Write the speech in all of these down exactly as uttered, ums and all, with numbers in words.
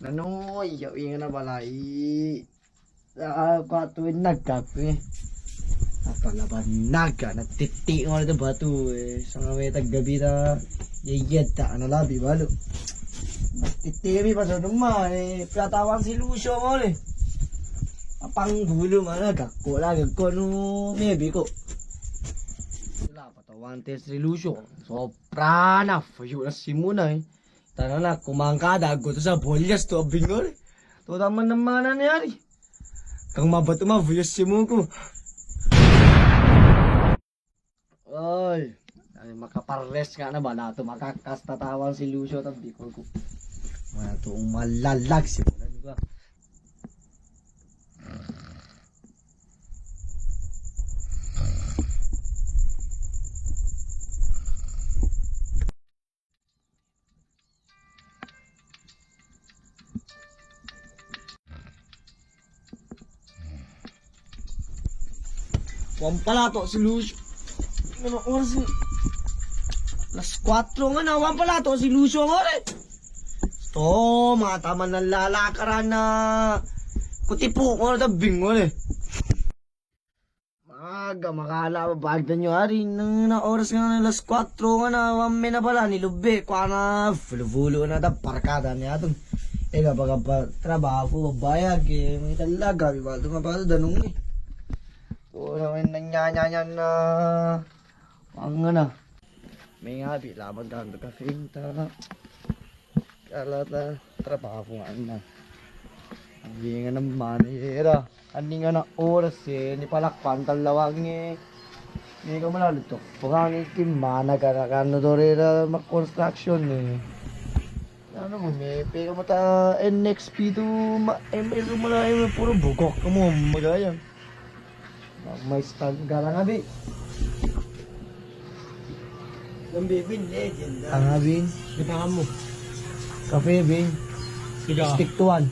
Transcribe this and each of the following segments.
Nano, iya, iya, na bala i. Ah, ko ato naga ko e. Apa la ba naga na tete ngana de batu e. Sangame ta gabi ta. Iya, iya, ta na labi balu. Tete mi ba so duma e. Pia tawan si Lucio ngana e. Apang bulu mana gakko la gakko no. Mebi ko. La patawan tes si Lucio. So prana fayu na simuna e. Tanana ko mangkada ko to sa bolyas to bingol. To taman na mana ni ari. Kang mabat ma vuyas simuku. Oi. Ay, makapares nga na bala to makakas tatawan si Lucio ta bikol ko. Mana to umalalag si. Wan palato si Lucio. Ngana oras ni. Alas kuwatro ngana wan palato si Lucio ngana e. Sto mata mana lalakaran na. Kutipu ngana ta bingol e. Maga, makala ba bagdan yo ari, nang na oras ngana alas kuwatro ngana, wan me na bala ni lubbe, kuwa na fulu-fulu na da barkada ni atong. E, gaba-gaba trabaho, bayag e, me talaga, bi ba to nga ba to danong ni. Ko na me na nya, nya, nya na, wan ngana. Me nga bi laman kan to ka finta. Ala ta trabaho nga na. Ani nga na mani era. Ani nga na oras e, ni palak pantal lawang e. Ni ka mala lutok. Pangani ki mana ka na kan no dore ra ma construction ni. Ano mo me pe ka mata N X P tu ma M S mala M puro bugok ka mo magaya. May stand garang abi. Ang abi. Kita mo. Kape, Bing. Siga. Stick to one.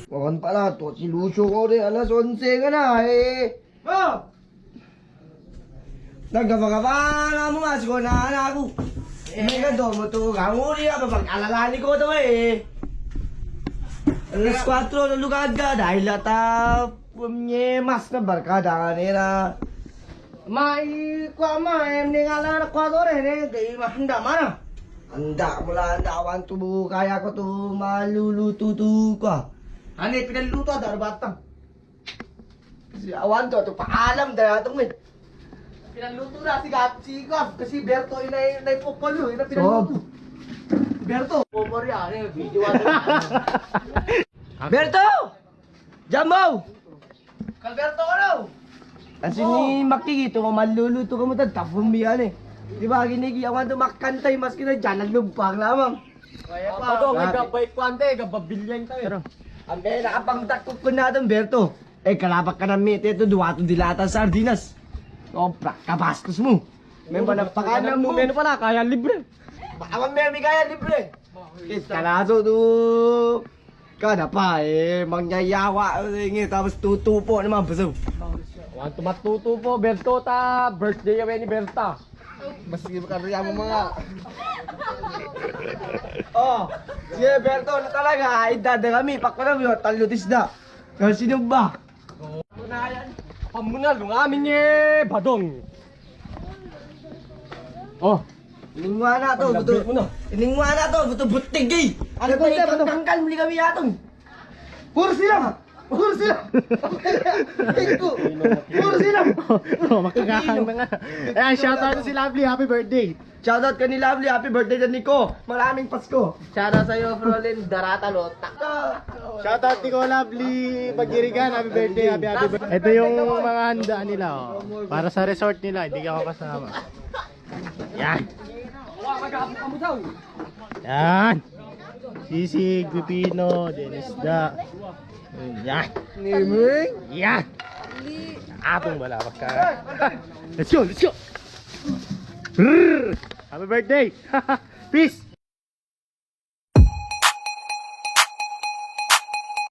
Wan palato si Lucio ko de, alas onse ngana e. Ma! Nagaba-gaba nga mo mas ko na anak ko. Me ka do mo to ka mo di apa pag alalani ko to e. Alas kuwatro na lugad ka dahil ata. Nye mas na barkada nga nira. Ma i kuwa ma em ni ngala na kuwa dore ne de ma handa mana. Handa mula handa wan tu kaya ko tu malulutu tu kuwa. Ani pinalutu ada batang. Kasi awan tu tu paalam da atong e. Pinalutu na si Gap si kuwa kasi Berto ina ina popolu ina pinalutu. Berto. Popolu ya ne video. Berto. Jambo! Kalberto ka daw? Kasi ni makikita ko maluluto ka mo ta tapon biyan e. Di ba gini gi awan to makantay mas kina dyan naglumpang lamang. Kaya pa. Ato nga gabay kwante, gababilyan tayo. Ambe nakapangtak ko kunadong Berto. E kalabak ka na mete to duwa to dilata sardinas. Sobra kabastos mo. Memang napakanam mo. Menu pala kaya libre. Awan memi kaya libre. Kalaso to. Kada pa e, mangyayawa, ingi, tapos tutupo naman, baso. Wan tu matutupo, Berto ta, birthday ya ni Berta. Mas sige ba kariya mo mga. O, sige, Berto, na talaga, ay, dada kami, pakuna mo, talo tisda. Kasi sino ba? Pamunal dong aming e badong. O. Iningwa na to, buto. Iningwa na to, buto butig e. Ano ba ito? Tangkal muli kami atong. Kursi lang. Kursi lang. Kursi lang. O, makakahang na nga. Ayan, shout out si Lovely. Happy birthday. Shoutout kay ni Lovely, happy birthday din, Nico. Maraming Pasko. Shoutout sa'yo, Frolin, Daratalot. Shoutout, Nico Lovely Pagirigan, happy birthday, happy, happy birthday. Ito yung mga handa nila, o. Para sa resort nila, hindi ako kasama. Yan. Yan. Sisig, pipino, then isda. Yan. Yan. Atong bala pagkain. Let's go, let's go. Brrr. Happy birthday. Peace.